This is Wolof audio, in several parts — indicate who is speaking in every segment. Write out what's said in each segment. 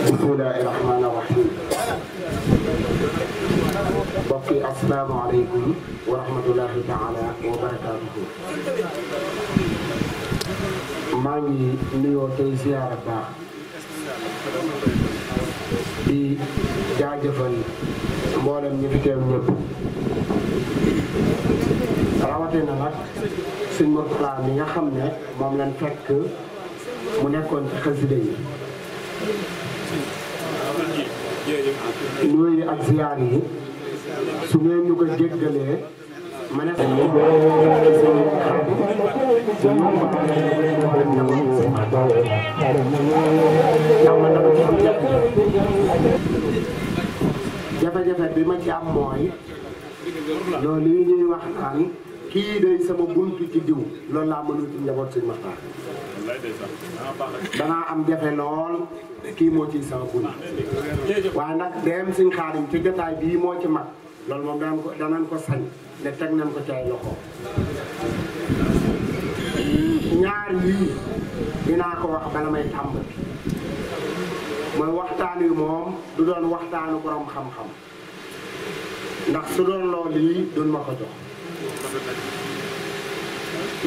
Speaker 1: bismillahi rahmaani rahim. mbokk yi asalaamaaleykum wa rahmatullahi taala wa barakaatuhu. maa ngi nuyoo tey ziyaara baax di jaajëfal mboolem ñi fi teew ñëpp rawatina nag sëñ Mourtala mi nga xam ne moom lañ fekk mu nekkoon ci xasida yi. nuyu ak ziyaar yi su ngeen ñu ko jéggalee ma ne jafe-jafe bi ma ci am mooy loolu yi ñuy wax naan kii day sama buntu ci diw loolu laa mënul ci njaboot Sëñ Maxtaar danaa am jafe lool kii moo ciy sama bunt waaye nag dem Sëñ Xaadim ci jotaay bii moo ci mag loolu moom danañ ko sañ ne teg nañ ko ci ay loxo ñaar yii dinaa ko wax bala may tàmbali mooy waxtaan wi moom du doon waxtaanu borom xam-xam ndax su doon loolu yi duñ ma ko jox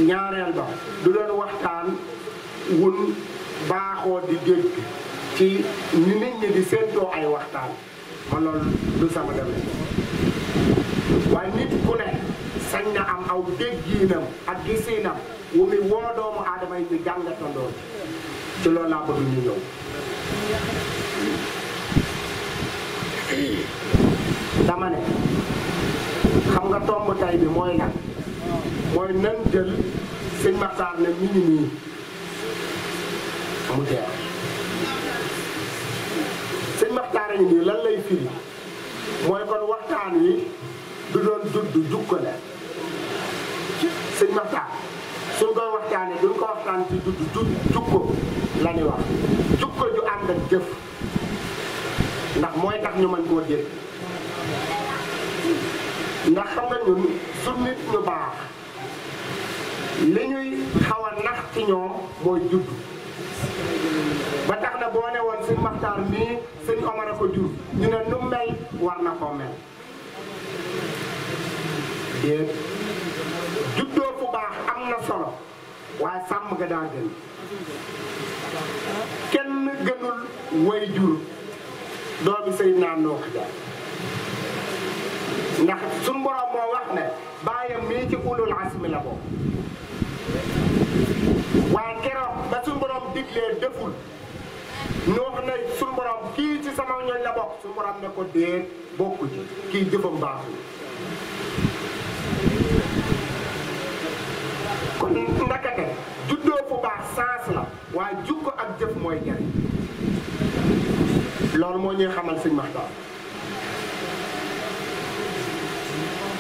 Speaker 1: ñaareel ba du doon waxtaan wun baaxoo di dégg ci ni nit ñi di séentoo ay waxtaan ma loolu du sama demee waaye nit ku ne sañ na am aw déggiinam ak gisiinam wu mi woo doomu aadama yi ñu jàngatandoo ci loolu laa bëgg ñu ñëw dama ne xam nga tomb tay bi mooy lan mooy nan jël Sëñ Maxtaar ne mi ngi nii mu teew Sëñ Maxtaar a ngi nii lan lay firi mooy kon waxtaan wi du doon judd jukko la Sëñ Maxtaar suñ koy waxtaanee duñ ko waxtaan ci judd jukko la ñuy wax jukko ju ànd ak jëf ndax mooy tax ñu mën koo dégg ndax xam nga ñun su nit ñu baax li ñuy xaw a nax ci ñoom mooy judd ba tax na boo ne woon Sëñ Maxtaar mii Sëñ Omar a ko jur ñu ne nu mel war na koo mel déet juddoo fu baax am na solo waaye sàmm ga daa gën kenn gënul way jur doomi Seydina Noox ja ndax suñ borom moo wax ne baayam mii ci ulul asmi la bokk waaye keroog ba suñ borom diglee deful Noox ne suñ borom kii ci sama ñooñ la bokk suñ borom ne ko déet bokku ci kii jëfam baaxul kon ndakate juddoo fu baax sens la waaye jukko ak jëf mooy jariñ loolu moo ñuy xamal Sëñ Maxtaar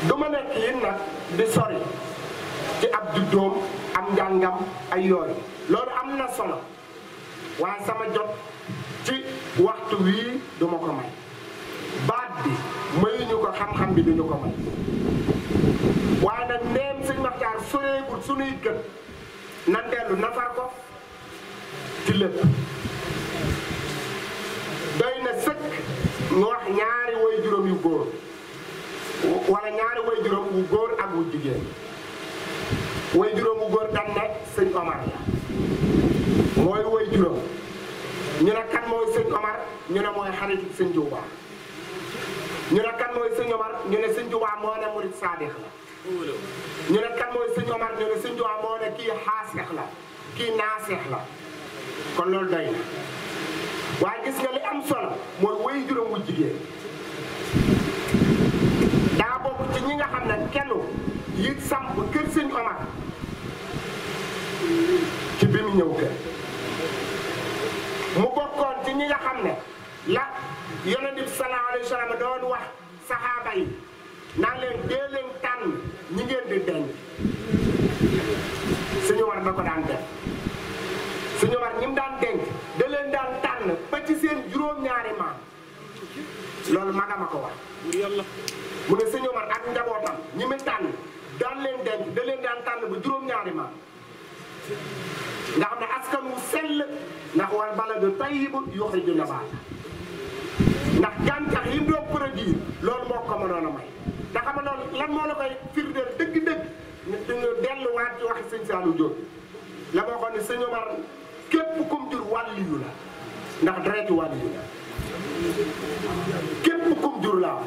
Speaker 1: du ma nekk yi nag di sori ci ab juddoom am njàngam ay yooyu loolu am na solo waaye sama jot ci waxtu wii du ma ko may baat bi mayuñu ko xam-xam bi duñu ko may waaye nag ndeem Sëñ Maxtaar soreegul suñuy gët na dellu nafar ko ci lépp doy na sëkk ñu wax ñaari way juróom yu góor wala ñaari way juróom wu góor ak wu jigéen way juróom wu góor dañ ne Sëñ Omar la mooy way juróom ñu ne kan mooy Sëñ Omar ñu ne mooy xaritu Sëñ Tuubaa ñu ne kan mooy Sëñ Omar ñu ne Sëñ Tuubaa moo ne murid saadix la ñu ne kan mooy Sëñ Omar ñu ne Sëñ Tuubaa moo ne kii xaaseex la kii naaseex la kon loolu doy na waaye gis nga li am solo mooy way juróom wu jigéen daa bokk ci ñi nga xam ne kenn yi samp kër Sëñ Omar ci bi mu ñëw kër mu bokkoon ci ñi nga xam ne la Yonent bi sallallahu alayhi wa sallam doon wax saxaaba yi naan leen dee leen tànn ñi ngeen di denc Sëñ Omar da ko daan def Sëñ Omar ñi mu daan denc da leen daan tànn ba ci seen juróom-ñaari maam loolu magama ko wax mu ne Sëñ Omar ak njabootam ñi mu tànn daan leen denc da leen daan tànn ba juróom-ñaari maam nga xam ne askan wu sell ndax wal baladu tayyibu yuxriju nabaata ndax gàncax yi mu doon produire loolu moo ko mënoon a may te xam nga loolu lan moo la koy firndeel dëgg-dëgg ñu delluwaat ci waxi sëñ Saliou Diop la moo xam ne sëñ Omar képp kum jur wàlliyu la ndax deretu wàlliyu la képp kum jur laa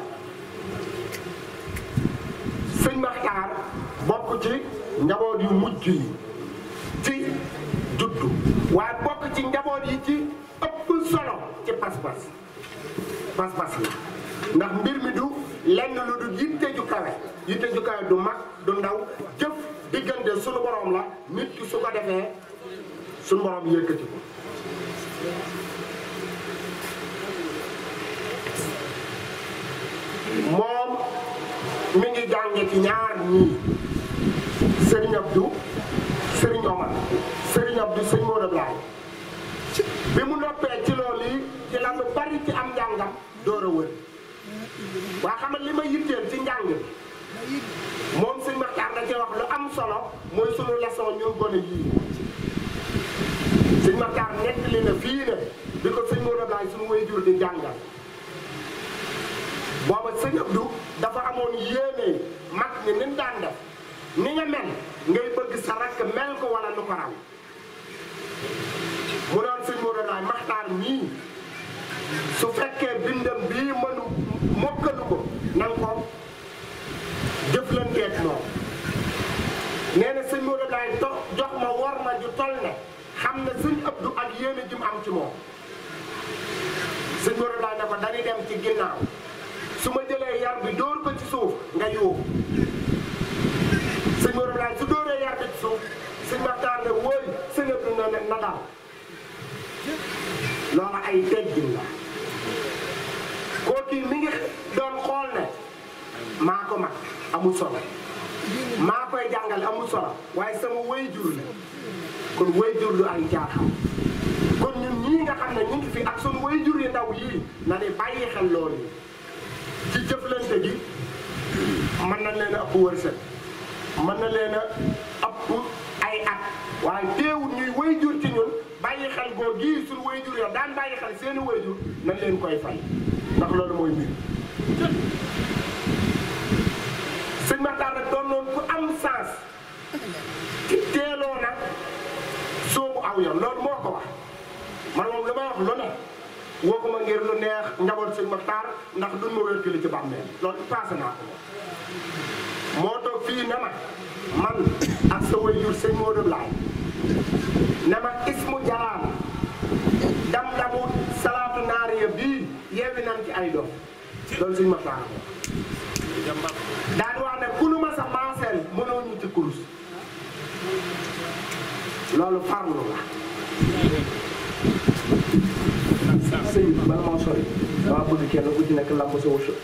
Speaker 1: sëñ Maxtaar bokk ci njaboot yu mujj yi ci juddu waaye bokk ci njaboot yi ci ëpp solo ci pas-pas yi ndax mbir mi du lenn lu du yitte ju kawe du mag du ndaw jëf diggante sunu borom la nit ki su ko defee sunu borom yëkkati ko moom mi ngi jànge ci ñaar ñii Serigne Abdou Serigne Omar Serigne Abdou sëñ Modou Ablaye bi mu noppee ci loolu yi ci la lu bari ci am njàngam door a wër waa xam li ma yitteel ci njàng bi moom sëñ Maxtaar da cee wax lu am solo mooy sunu leçon ñun gone yii sëñ Maxtaar nettali na fii ne di ko sëñ Modou Ablaye suñu waajur di jàngal booba sëñ Abdou dafa amoon yéene mag ni ni mu daan def ni nga mel ngay bëgg sa rakk mel ko wala nu ko raw mu doon sëñ Modou Ablaye Maxtaar mii su fekkee bindam bii mënu mokkalu ko nan ko jëflanteeg moom nee na sëñ Modou Ablaye jox ma wor ma ju toll ne xam na sëñ Abdou ak yéene ji mu am ci moom sëñ Modou Ablaye ne ko dañuy dem ci ginnaaw su ma jëlee yar bi dóor ko ci suuf nga yóbbu sëñ Modou Ablaye su dóoree yar bi ci suuf sëñ Maxtaar ne wóoy sëñ Abdou na daal loolu ay teggin la kooku mi ngi doon xool ne maa ko mag amul solo maa koy jàngale amul solo waaye sama waajur la kon waajur lu ay jaaxal kon ñun ñii nga xam ne ñu ngi fi ak sunu waajur yi ndaw yii na ne bàyyi xel loolu yi ci jëflante gi mën na leen a ëpp wërsëg mën na leen a ëpp ay at waaye teewul ñuy waajur ci ñun bàyyi xel goo gii suñu waajur yo daan bàyyi xel seeni waajur nañ leen koy fay ndax loolu mooy mbir sëñ Maxtaar nag doon noonu ku am sens ci teeloo nag soobu aw yoon loolu moo ko wax man moom lu may wax lu ne waxuma ngir lu neex njaboot sëñ Maxtaar ndax duñ ma wér ci bàmmeel loolu passé naa ko moo toog fii ne ma man ak sa waajur sëñ Modou Ablaye ne ma ismu jalaal dam-damu salaatu naariya bii yeewi nan ci ay doom loolu sëñ Maxtaar ko daan wax ne ku nu ma sa maaseel mënoo ñu ci kurus loolu farlu la
Speaker 2: sëñ bala maa sori dama bëgg kenn ku ci nekk lamb sa wërsëg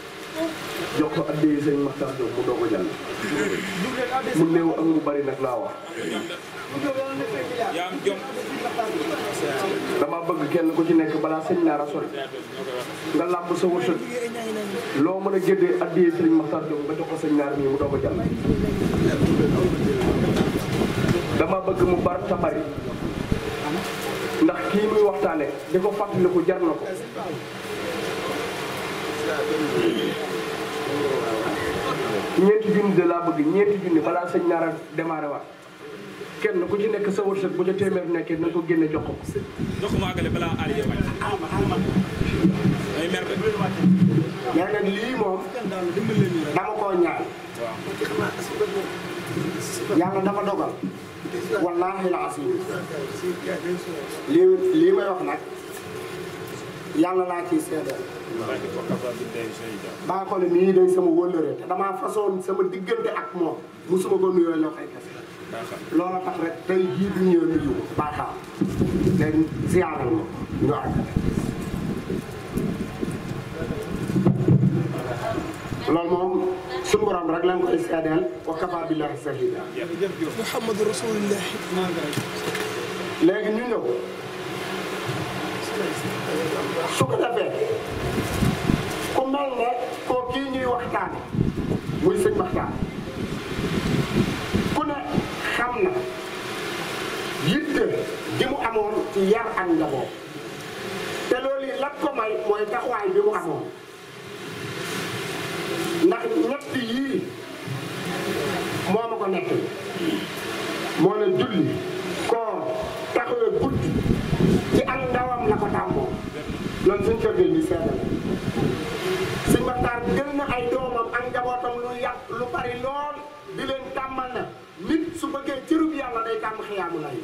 Speaker 2: jox ko addee sëñ Maxtaar Diop mu doog a jàll mu néew ak mu bari nag laa wax dama bëgg kenn ku ci nekk balaa sëñ Naara sori nga lamb sa wërsëg loo mën a géddee addee sëñ Maxtaar Diop nga jox ko sëñ Naara mii mu doog a jàll dama bëgg mu bar ta bari ndax kii muy waxtaane di ko fàttaliku jar na ko ñeenti junni de laa bëgg ñeenti junni balaa sëñ Naara démarré waat kenn ku ci nekk sa wërsëg bu ca téeméer nekkee na ko génne jox ko.
Speaker 3: jox ko ma àggale balaa Aliou wàcc. ay mer de.
Speaker 1: mais nag lii moom dama koo ñaan. yàlla dafa dogal. wallaahi la asim lii may wax nag yàlla laa ciy seedeel. baa xoole mii day sama wëllëre te damaa façon sama diggante ak moom musuma ko nuyoo loo koy kese loola tax rek tey jii du ñëw nuyu baaxaam léegi ziyaaral ma ñu àggale loolu moom suñu borom rek lañ koy seedeel wa kafaa billahi shahida
Speaker 4: Muhammadu rasulullah
Speaker 1: léegi ñu ñëw su ko defee ku mel ne koo kii ñuy waxtaane muy sëñ Maxtaar ku ne xam na yitte gi mu amoon ci yar ak njaboot te loolu yi lat ko may mooy taxawaay bi mu amoon ndax ñett yii moo ma ko nekk moo ne julli koor taxawee guddi ci ak ndawam la ko tàmboo loolu suñ kër gi seetla Sëñ Maxtaar gën na ay doomam ak njabootam lu yàq lu bari lool di leen tàmmal na nit su bëggee cërub yàlla day tàmm xiyaamu lay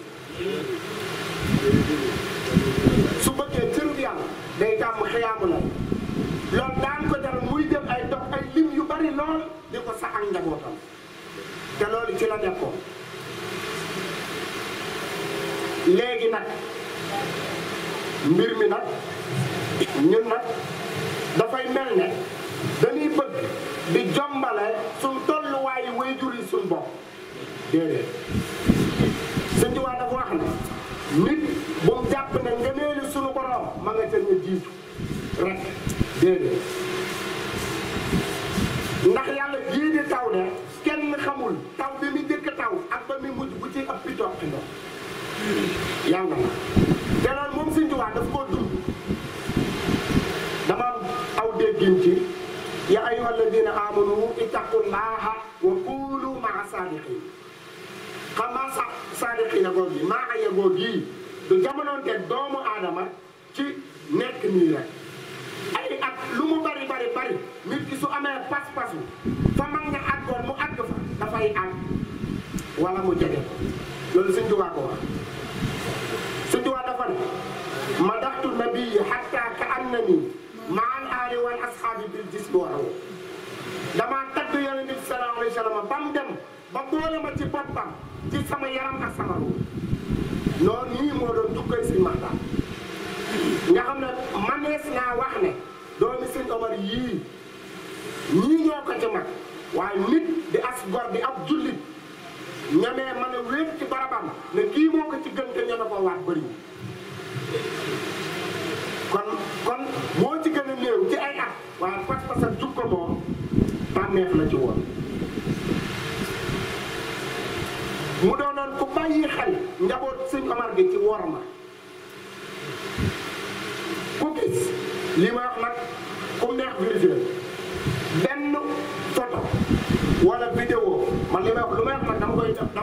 Speaker 1: su bëggee cërub yàlla day tàmm xiyaamu lay loolu daan ko dara muy jël ay dox ay lim yu bari lool di ko sax ak njabootam te loolu ci la nekkoon léegi nag mbir mi nag ñun nag dafay mel ne dañuy bëgg di jombale suñ tolluwaayu waajur yi suñ bopp déedéet Sëñ Tuubaa dafa wax ne nit bu mu jàpp ne ngëneelu suñu borom ma nga ca ñu jiitu rek déedéet ndax yàlla jii di taw ne kenn xamul taw bi mu njëkk taw ak ba mu mujj bu ci ëpp toqi ndox yàlla na te loolu moom Sëñ Tuubaa daf koo dund dama aw déggin ci ya ayyuha alladina amanu ittaqullaha wa kunu maa saadiqin xam maa saadiqina goog yi maa aya goog yi du jamonoonte doomu aadama ci nekk nii rek ay at lu mu bari bari bari nit ki su amee pas-pasu fa mag nga àggoon mu àgg fa dafay àgg wala mu jege loolu Sëñ Tuubaa ko wax Sëñ Tuubaa dafa ne madaxtu nabii hatta ka annani maa al aali wal asxaabi bil jismi wa ruux damaa tagg Yonent bi sallallahu alayhi wa sallam ba mu dem ba boole ma ci boppam ci sama yaram ak sama ruux noonu nii moo doon jukkay Sëñ Maxtaar nga xam ne manees naa wax ne doomi Sëñ Omar yii ñii ñoo ko ci mag waaye nit di as gor di ab jullit ñamee mën a wéet ci barabam ne kii moo ko ci gën te ñeme ko waat bëriwul kon moo ci gën a néew ci ay at waaye pas-pas ak jukko moom tànneef la ci woon mu doonoon ku bàyyi xel njaboot Sëñ Omar gi ci worma ku gis li ma wax nag ku neex vérifier benn photo wala vidéo man li may wax lu may wax nag dama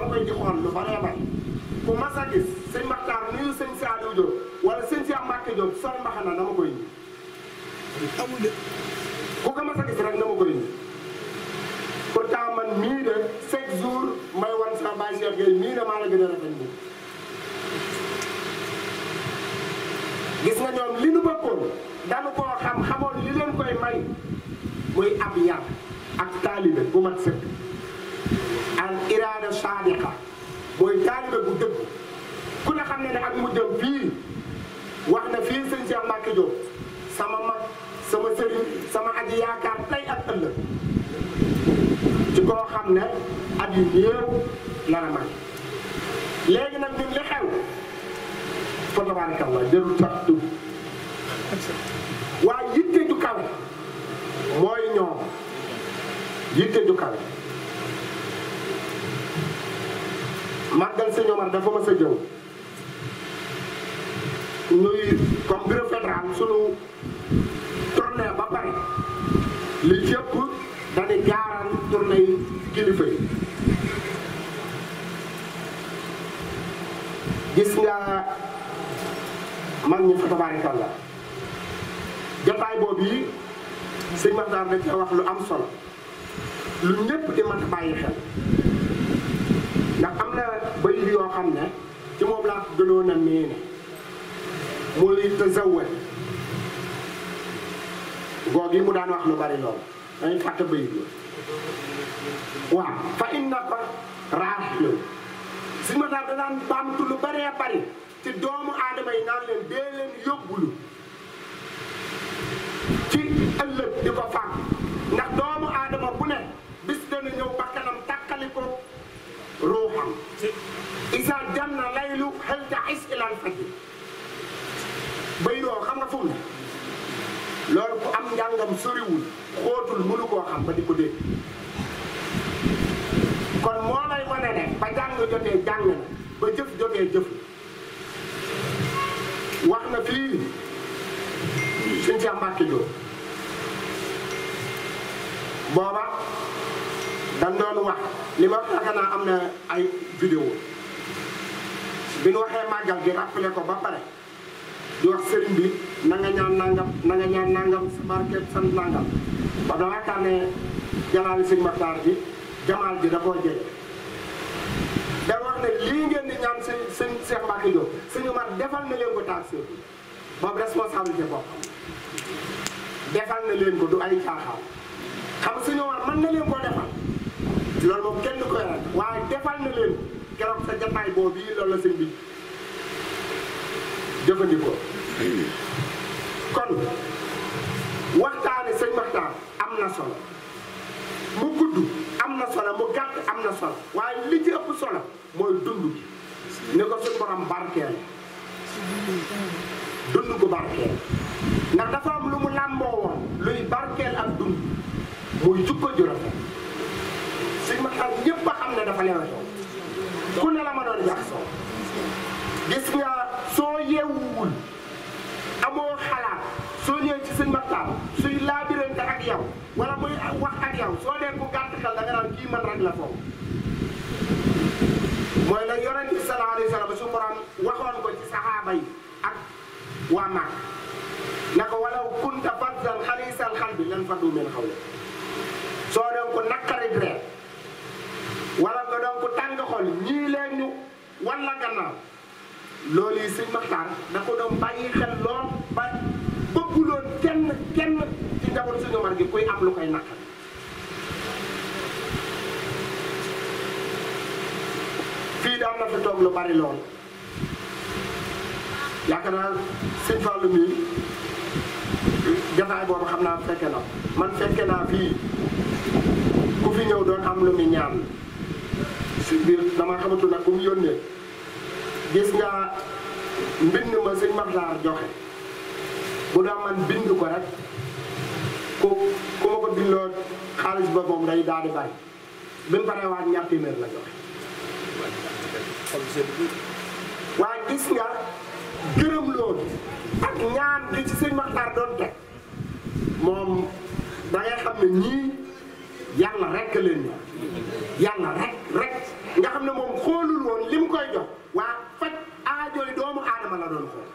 Speaker 1: koy di xool lu baree bari ku mas a gis Sëñ Maxtaar nuyu Sëñ Saliou Diop wala Sëñ Cheikh Mbacke Diop sol mbaxana dama koy indi
Speaker 4: amul de
Speaker 1: ku ko mas a gis rek dama koy indi pourtant man mii de chaque jour may wan sa Baye Cheikh Gueye mii de maa la gën a rafet bi gis nga ñoom li nu bëggoon dañu koo xamoon li leen koy may muy ab yar ak taalibe bu mat sëkk al iraada saadiqa mooy taalibe bu dëgg ku ne xam ne ne ak mu jëm fii wax na fii Sëñ Cheikh Mbacke Diop sama mag sama sëriñ sama aji yaakaar tey ak ëllëg ci koo xam ne at yu néew la la may léegi nag ñun li xew fa tabarakallah jërul sax tudd waaye yitte ju kawe mooy ñoom yitte ju kawe màggal Sëñ Omar dafa ma sa jëw ñuy comme bureau fédéral sunu tournée ba pare li jëpp dañuy gaaral tournée yi kilifa yi gis nga mag ñi fa tabarakallah jotaay boobu yi Sëñ Maxtaar da cee wax lu am solo lu ñëpp di mat a bàyyi xel ndax am na bayit yoo xam ne ci moom laa ko gënoon a miine muy tazawwad goog yi mu daan wax lu bari lool dañuy fàtte bayit la waaw fa innaka raahilun Sëñ Maxtaar da daan baamtu lu baree bari ci doomu aadama yi naan leen dee leen yóbbulu ci ëllëg di ko fàgg ndax doomu aadama bu ne bis dana ñëw bakkanam takkali ko ruuxam isa janna laylu hal ta'is ila al-fajr bay doo xam nga fu mu ne loolu ku am njàngam soriwul xóotul mënu koo xam ba di ko dégg kon moo lay wane ne ba jàng jotee jàng na ba jëf jotee jëf wax na fii suñ ci Mbàkke Jóob booba dañ doon wax li ma yaakaar naa am na ay vidéo bi ñu waxee màggal gi rappelé ko ba pare di wax sëriñ bi na nga ñaan nangam na nga ñaan nangam sa barkeeb sant nangam ba dama yaakaar ne jalaali sëñ Maxtaar ji jamaal ji da koo jege da wax ne lii ngeen di ñaan sëñ Cheikh Mbacke Diop suñu mar defal na leen ko taag seen boobu responsabilité boppam defal na leen ko du ay caaxaan xam suñu war mën na leen koo defal loolu moom kenn du koy ren waaye defal na leen keroog sa jataay boobu bii loolu la sëñ bi jëfandikoo kon waxtaane sëñ Maxtaar am na solo mu gudd am na solo mu gàtt am na solo waaye li ci ëpp solo mooy dund gi ni ko suñu borom barkeel dund gu barkeel ndax dafa am lu mu làmboo woon luy barkeel ak dund muy jukko ju rafet sëñ Maxtaar ñëpp a xam ne dafa lewetoo ku ne la ma doon jaxasoo gis nga soo yeewuwul amoo xalaat soo ñëwee ci sëñ Maxtaar suy laabirante ak yow wala muy wax ak yow soo dee ku gàtt xel da nga naan kii man rek la foofu mooy la yonent bi sallallahu alayhi wa sallam su borom waxoon ko ci saxaaba yi ak waa Màkk na ko walaw kunta fazzan xaliisal qalbi lan faddu min hawlik soo doon ko naqari deret wala nga doon ko tàng xol ñii leen ñu walla gannaaw loolu yi sëñ Maxtaar da ko doon bàyyi xel lool ba bëgguloon kenn ci njaboot suñu mar gi kuy am lu koy naqari fii daan na fi toog lu bari lool yaakaar naa sëñ Fallu mii jataay boobu xam naa fekke na man fekke naa fii ku fi ñëw doon am lu mu ñaan si biir dama xamatul nag bu mu yónnee gis nga mbind ma sëñ Maxtaar joxe bu daa man bind ko rek ku ma ko bindoo xaalis ba moom day daal di bari bi mu paree waat ñaar téeméer la joxe waaye gis nga gërëm loolu ak ñaan gi ci sëñ Maxtaar doon teg moom da ngay xam ne ñii yàlla rek leen ña yàlla rek nga xam ne moom xoolul woon li mu koy jox waa faj aajooy doomu aadama la doon xool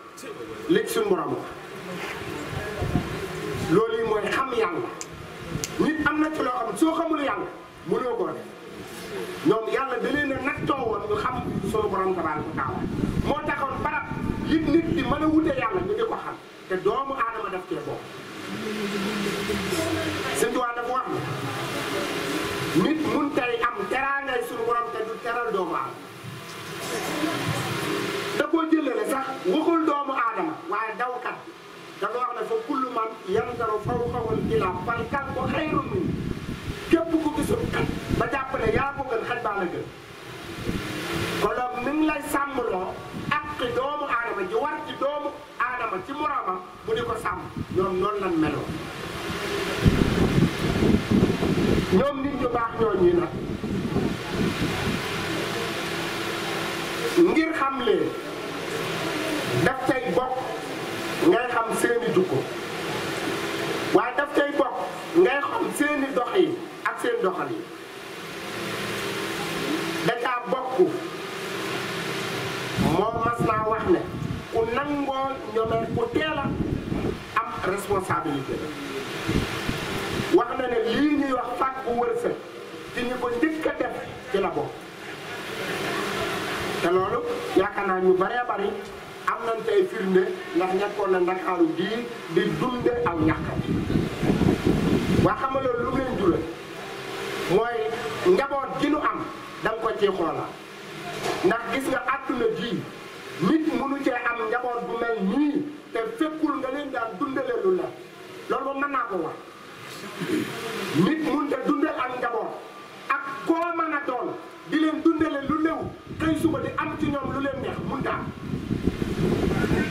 Speaker 1: léegi suñu borom wax loolu yi mooy xam yàlla nit am na ci loo xam soo xamul yàlla mënoo koo def ñoom yàlla da leen a nattoo woon ñu xam sunu borom tabaaraka wa taala moo taxoon barab yit nit di mën a wute yàlla ñu di ko xam te doomu aadama daf cee bokk sëñ Tuubaa dafa wax ne nit mun tey am teraangay sunu borom te du teral doomu aadama da koo jëlale sax waxul doomu aadama waaye dawkat dafa wax ne fa kullu man yantaru fawqahul ilaa fal kalbu xayrun min képp ku gisul kat ba jàpp ne yaa ko gën xaj baa la gën kon loolu mi ngi lay sàmmloo ak doomu aadama ji war ci doomu aadama ci moromam mu di ko sàmm ñoom noonu lan meloo ñoom nit ñu baax ñooñu nag ngir xam leen daf cay bokk ngay xam seeni jukko waaye daf cay bokk ngay xam seeni dox yi ak seen doxal yi da caa bokk moo mas naa wax ne ku nangoo ñoomee ku teel a am responsabilité la wax na ne lii ñuy wax fàgg bu wërsëg ci ñi ko njëkk a def ci la bokk te loolu yaakaar naa ñu baree bari am nañ tey firnde ndax nekkoon na Ndakaaru gii di dunde aw ñàkkat waa xam nga loolu lu leen jural mooy njaboot gi nu am da nga ko ci xoolaat ndax gis nga àdduna ji nit mënu cee am njaboot bu mel nii te fekkul nga leen daan dundale lu la loolu moom mën naa ko wax nit mënut a dundal ak njaboot ak koo mën a doon di leen dundale lu lew xëy suba di am ci ñoom lu leen neex mënut a am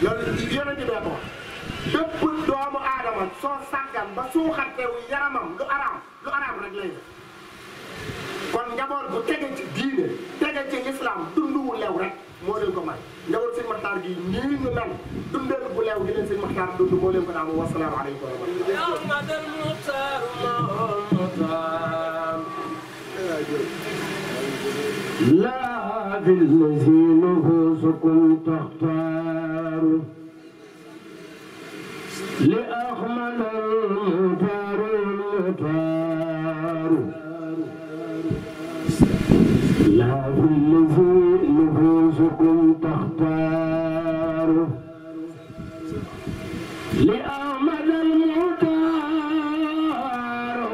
Speaker 1: loolu yonent bee ko bépp doomu aadama soo sàggan ba suuxatewu yaramam lu araam rek lay def kon njaboot bu tege ci diine tege ci islam dundu wu lew rek moo leen ko may njaboot sëñ Maxtaar gi nii ñu mel dundal bu lew gi leen sëñ Maxtaar dund moo leen ko daamu wasalaamu aleykum wa rahmatulah
Speaker 5: لا بالذي نفوسكم تختار لأحمد المختار المختار لا بالذي نفوسكم تختار لأحمد المختار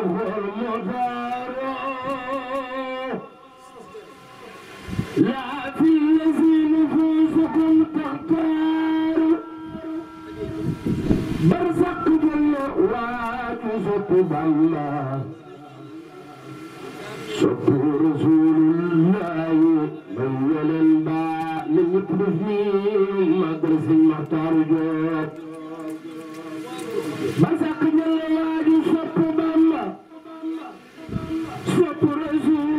Speaker 5: هو المختار لا في الذي نفوسكم تختار برزق جل واتزق بالله صب رسول الله من يلنبا من يكرفني مدرس المختار جوب برزق جل واتزق بالله صب رسول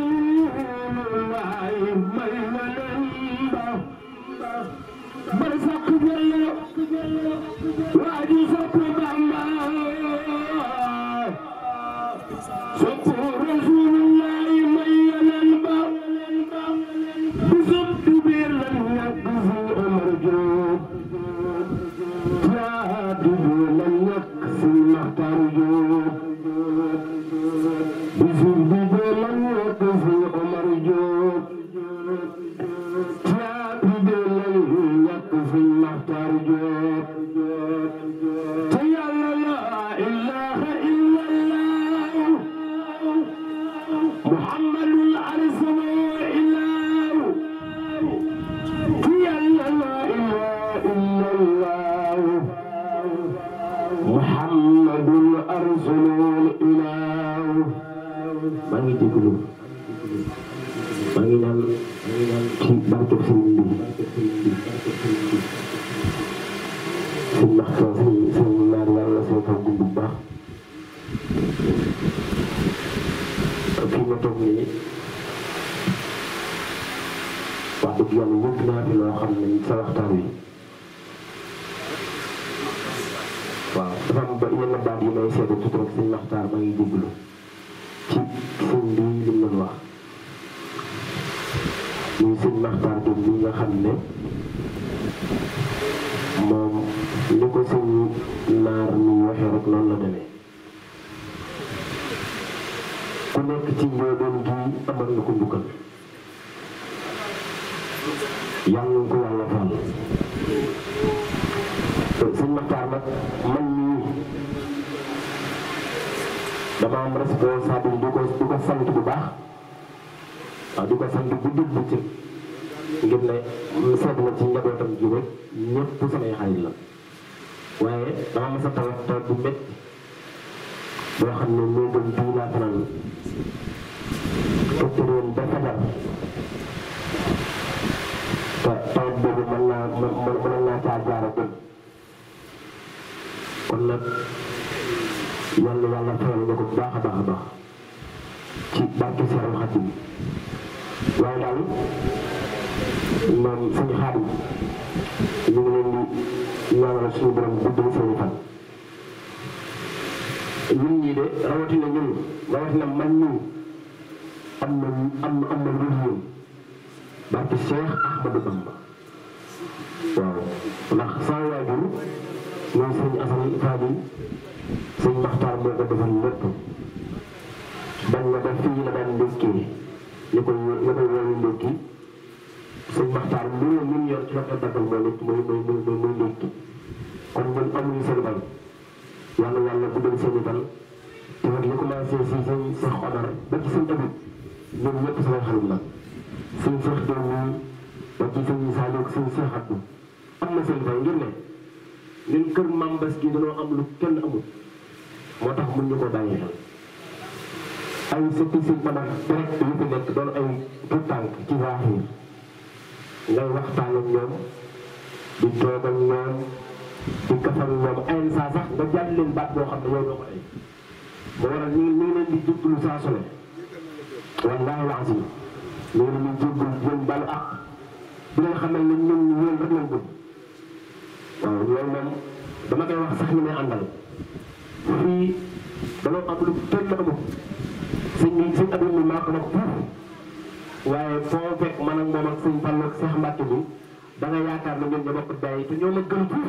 Speaker 5: الله من يلنبا برزق جل واتزق بالله صب رسول الله من يلنبا بزبط بير لن يكفي أمر جوب جادب لن يكفي مختار جوب بزبط بير لن يكفي أمر جوب جادب لن يكفي مختار جوب تيال لا إله إلا الله محمد الأرسل إله تيال لا إله إلا الله محمد الأرسل إله maa ngi déglu maa ngi naan ci barke sëriñ bi sëñ Maxtaar sëñ naar yàlla soo ko dund bu baax fii ma toog nii wax dëgg yàlla yëg naa fi loo xam ne sa waxtaan wi waaw dafa am ba yenn baat yi may seetlu tuuti rek sëñ Maxtaar maa ngi déglu ci sëñ bi li mu doon wax muy sëñ Maxtaar doom bi nga xam ne moom ni ko sëñ naar mi waxee rek noonu la demee ku nekk ci njóobeen gi amal na ko njukkal yàlla nga ko yàlla fal sëñ Maxtaar nag man mii dama am responsable di ko sant bu baax waaw di ko sant bu dugg ci ngir ne seet na ci njabootam gi rek ñëpp samay xarit la waaye dama mës a tawat bu métti boo xam ne moo gën bii laa fanaan tëtëroon ba fajar te tawat boobu mën naa caa jaar a gën kon nag yàlla fayal na ko bu baax a baax a baax ci barke Seexul Xadiim waaye daal moom suñu Xaadim ñu ngi leen di ñaanal suñu borom guddal seeni fan ñun ñii de rawatina man ñii am na lu yéen barke Cheikh Ahmadou Bamba waaw ndax sama waajur mooy sëñ Asan Fadim sëñ Maxtaar moo ko defal lépp bañ na ba fii la daan ndékkee ñu koy woowu ndékki sëñ Maxtaar mburu ñun yor ci la ko daggal mooy ndékki kon ñun amuñu seen bay yàlla guddal seen i fan te nag li commencé si sëñ Cheikh Omar ba ci sëñ Abib ñoom ñëpp samay xarit la sëñ Cheikh Diop ñii ba ci sëñ Saliou sëñ Cheikh Abdou am na seen bay ngir ne ñun kër Mame Bass gi dañoo am lu kenn amul moo tax mun ñu ko bàyyi xel ay sëti si mën a direct yu fi nekk doon ay tout tànk ci zahir ngay waxtaan ak ñoom di toog ak ñoom di kaf ak ñoom ay saa sax nga jàll leen baat boo xam ne yow doo ko ay moo waral ñu ngi leen di jublu saa su ne wallaahi waasi loolu ñu jéggul yéen balu ak di leen xamal ne ñun yéen rek lañ bëgg waaw loolu moom dama koy wax sax ñu may àndal fii dama am lu kenn amul sëñ Abdou mi maa ko wax fuuf waaye foo fekk man ak moom ak sëñ Fall ak Cheikh Mbacke bi da nga yaakaar ne ñun ñoo bokk day te ñoo ma gën fuuf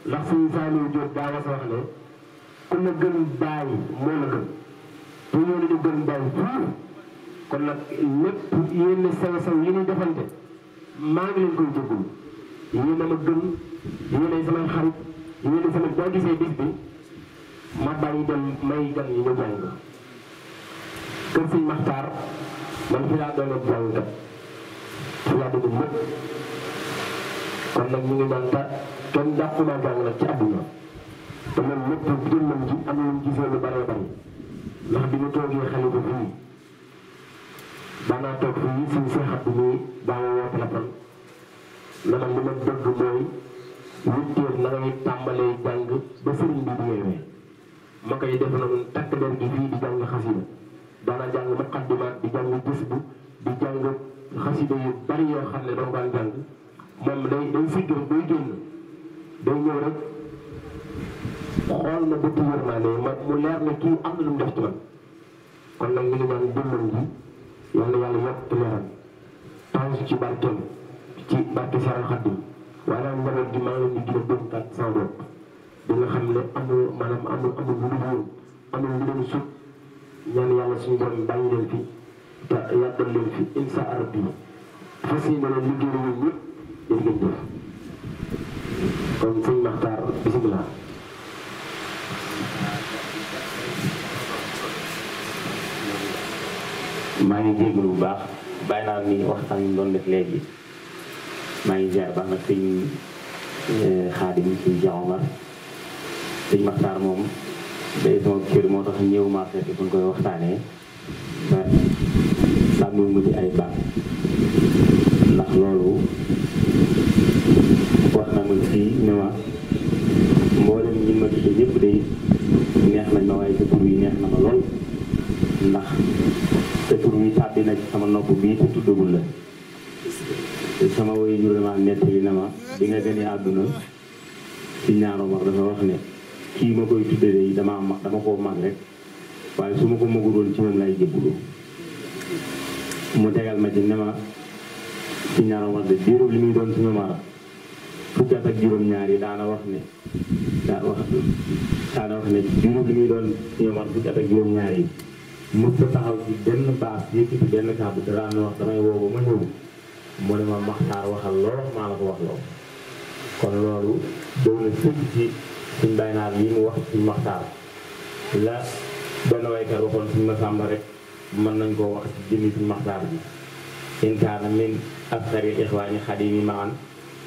Speaker 5: ndax sëñ Saliou Diop daa was a wax ne ku la gën bàyyi moo la gën te ñoo la ñu gën bàyyi fuuf kon nag lépp yéen sew-sew yi ñuy defante maa ngi leen koy jégalu yéen a ma gën yéen ay samay xarit yéen a sama boo gisee bis bi ma bàyyi dem may gan yi ñu jàng kër sëñ Maxtaar man fi laa doon jàngkat fi laa dugg lépp kon nag ñu ngi naan ta kenn jàpp naa jàng nag ci àdduna te man lépp jëmmam ji am nañu gisee lu bëree bëri ndax bi ñu toogee xale bi fii daanaa toog fii suñu seexat bi nii daa ma woo téléphone na man li ma bëgg mooy 8 heures na ngay tàmbalee jàng ba sëriñ bi di yeewee ma koy def noonu takk der gi fii di jàng xasida daana jàng muqaddimaat di jàng gis bu di jàng xasida yu bari yoo xam ne doo daan jàng moom day sigg rek day génn day ñëw rek xool na bëtti yërmaane mu leer ne kii am na lu mu def ci man kon nag ñu ngi naan jëmmam ji yal na yàlla yokk leeram taw ci barkeem ci barke Seex Xaadim waaye daal njaboot gi maa ngi leen di gën a dénkaat sama bopp di nga xam ne amul maanaam amul lu dul woon amul lu leen sut ñaan yàlla suñu borom bàyyi leen fi te yàggal leen fi insa arab bi fas yéene leen liggéey ñun ñëpp yéen ngeen def kon sëñ Maxtaar bisimilah.
Speaker 6: maa ngi jégalu bu baax bàyyi naa ni waxtaan yi doon def léegi maa ngi ziar baax nag sëñ Xaadim sëñ Jaxomar sëñ Maxtaar moom day sama kër moo tax ñëw maa fekk fu ñu koy waxtaanee ba sàmmul mu ci ay baax ndax loolu wax na ma fii ne ma mboolem ñi ma tudde ñëpp day neex nañ ma waaye sa tur yi neex na ma lool ndax te tur wi tàbbi na ci sama nopp bii te tuddagul la sama woy jur ma nettali na ma bi nga gënee àdduna si ñaaro mag dafa wax ne kii ma koy tudde de dama koo mag rek waaye su ma ko maguloon ci moom lay jébbalu mu tegal ma ci ne ma si ñaaro mag de diiru li muy doon suñu mara fukki at ak juróom-ñaar yi daana wax ne diiru li muy doon suñu mara fukki at ak juróom-ñaar yi mës a taxaw ci benn baas yëkkati benn kàddu dara wax damay woo ba ma ñëw mu ne ma Maxtaar waxal loo wax maa la ko wax loo kon loolu doon na sëkk ci suñ bay naar yi mu wax suñ Maxtaar la benn waykat waxoon suñ Masamba rek mën nañ koo wax ci jëmmi suñ Maxtaar bi in kaana min asxaril ixwaani xadimi maan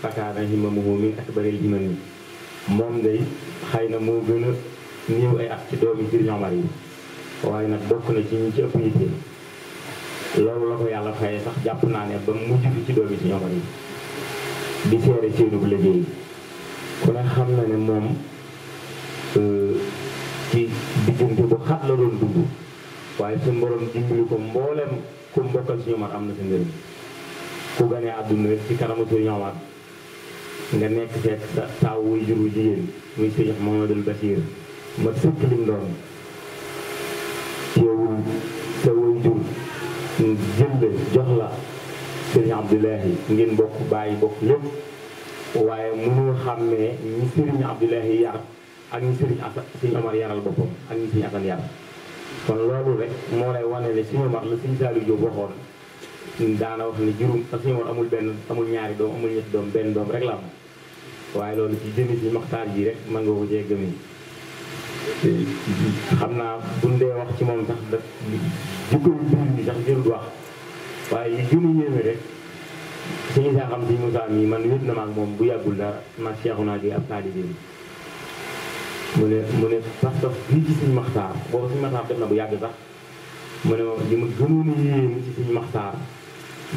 Speaker 6: fakaana himamuhu min akbaril himami moom day xëy na moo gën a néew ay at ci doomi Sëriñ Omar yi waaye nag bokk na ci ñi ci ëpp yitte loolu la ko yàlla fayee sax jàpp naa ne ba mujj fi ci doomi Sëriñ Omar yi di seere seenu bu liggéey ku ne xam na ne moom ci diggante bu xat la doon dugg waaye suñu borom dimbali ko mboolem ku mbokkal Sëriñ Omar am na sa njëriñ ku ganee àdduna rek ci kanamu Sëriñ Omar nga nekk fekk sa taaw wuy jur wu jigéen muy Sëriñ Mamadul Basiir ma sëkk lim doon teewul sa way jur jënd jox la Sëriñ Abdoulahi ngeen bokk bàyyi bokk lépp waaye mënoo xam ne ñi Sëriñ Abdoulahi yar ak ñi Sëriñ Omar yaral boppam ak ñi Sëriñ Asan yar kon loolu rek moo lay wane ne Sëriñ Omar la Sëriñ Saliou Diop waxoon daana wax ne juróom te Sëriñ Omar amul ñaari doom amul ñetti doom benn doom rek la am waaye loolu ci jëmi si Maxtaar ji rek mën nga ko cee gëmi xam naa buñ dee wax ci moom sax da jikko yu biir bi sax jërul wax waaye yi gën a yéeme rek suñu saa xam si Moussa mii man wét na ma ak moom bu yàggul dara ma seexu naa gi ab taalibe bi mu ne parce que fii ci suñu Maxtaar boobu suñu Maxtaar def na bu yàgg sax mu ne ma li ma gënoon a yéem ci suñu Maxtaar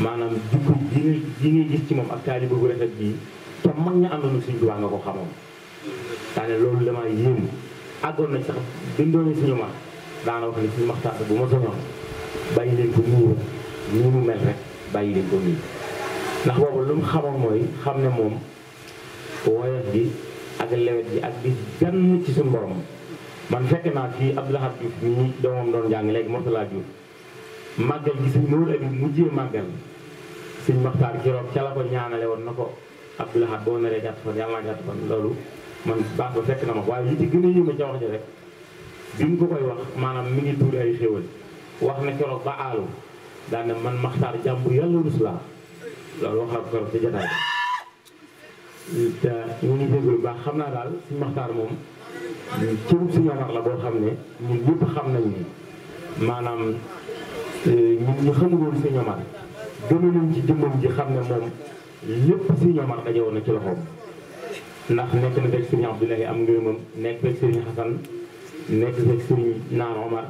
Speaker 6: maanaam jikko ji ngay gis ci moom ak taalibe bu rafet bii te mag ña àndoon suñu Tuubaa nga ko xamoon daane loolu damaa yéem àggoon nañ sax bindoon suñu mag daana wax ni suñu Maxtaar bu ma soñoon bàyyi leen ko nii mu mel rek bàyyi leen ko nii ndax boobu lu mu xamoon mooy xam ne moom woyof gi ak lewet gi ak di gan ci suñu borom man fekk naa fii Abdou Lahad Diouf mii doomam doon jàng léegi Mourtala Diouf màggal gi sëñ Nour Abi mujjee màggal sëñ Maxtaar Kiroog ca la ko ñaanale woon na ko Abdou Lahad boo naree gàtt fan yàlla naa gàtt fan loolu man baax ba fekk na ma waaye li ci gën a yéeme ca wax ji rek bi mu ko koy wax maanaam mi ngi tuuri ay xéwal wax na keroog ba aalu daan ne man Maxtaar jàmbur yàlla rus laa loolu wax na ko keroog ca jotaay te ñu ngi déglu baax xam naa daal suñu Maxtaar moom cërub si ñoomar la boo xam ne ñun ñëpp xam nañ ni maanaam ñun ñu xamul woon si ñoomar gënu nañ ci jëmmam ji xam ne moom lépp si ñoomar daje woon na ci loxoom ndax nekk na fekk sëriñ Abdoulaye am ngërëmam nekk fekk sëriñ Xasan nekk fekk sëriñ Naan Omar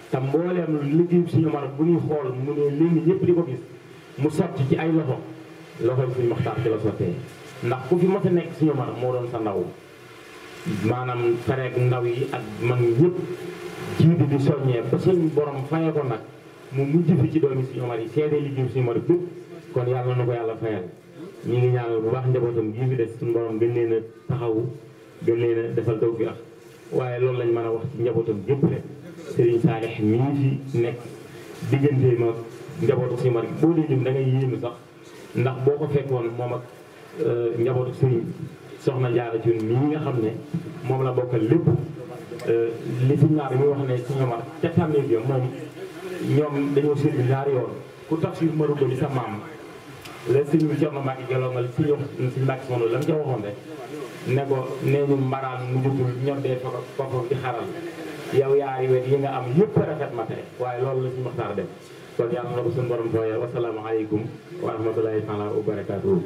Speaker 6: te mbooleem liggéey si ñoomar bu ñuy xool mu ne léegi ñëpp di ko gis mu sotti ci ay loxo suñu Maxtaar ci la sottee ndax ku fi mos a nekk si ñoomar moo doon sa ndaw maanaam fereeg ndaw yi ak mag ñëpp jiitu di soññee ba suñu borom fayee ko nag mu mujj fi ci doomi si ñoomar yi seede liggéey si ñoomar bépp kon yàlla na ko yàlla fayal ñu ngi ñaanal bu baax njabootam gii fi des suñu borom gën leen a taxawu gën leen a defal taw fi ak waaye loolu lañ mën a wax ci njabootam gépp rek Serigne Saalix mii fi nekk diggante ma njabootu si ñoomar boo dee lim da ngay yéemu sax ndax boo ko fekkoon moom ak njabootu Serigne soxna Jaara ci mii nga xam ne moom la bokkal lépp li si ñaar mi wax ne si ñoomar ca tànnee bi moom ñoom dañoo seetlu ñaari yoon ku tax si maru ba di sa maam la suñu Cerno Mbàkke gelongal suñu Mbàkke moom la mu ca waxoon rek ne ko nee ñu mbaraan mu jutul ñoddee fa ko di xaral yow yaari wet yi nga am yëpp rafet ma tey waaye loolu la suñu Maxtaar def kon yàlla na ko suñu borom tooyal wasalaamaaleykum wa rahmatulahi taala wa barakaatuhu